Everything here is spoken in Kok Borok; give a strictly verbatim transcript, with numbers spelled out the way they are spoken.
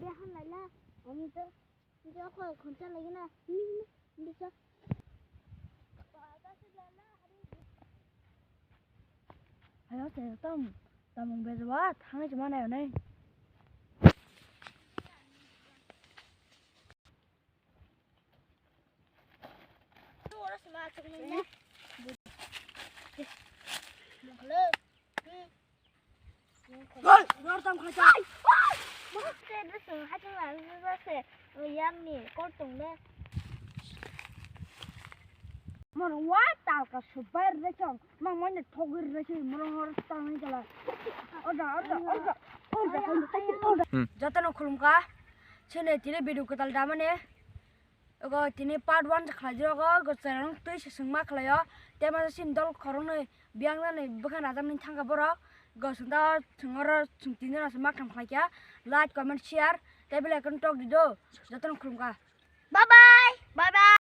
Ya han lai la, ani to, ni to ko khon cha lai na, ni ni ni cha. Ayo, se tam, tamung bejo wa, thang ni chuma na yo nei. Moro wa talka subai rechong, mang mane thogir rechi moro hor tang ni jala. Order, order, order, order, order. Jotono khulumkha, chene tini video kwtal damani. Ogo tini part one se khlai jiro, ogo chwrairok twi se chwngma khlaio. Tei masa sin dol khoroknwi biyang nani bwkha najak nini thangkha borok. Go chwng da chwng oro chwng tini jona se maktham khlai kha. Like, comment, share tei bell icon tok di do. Jotono khulumkha. Bye bye. Bye bye.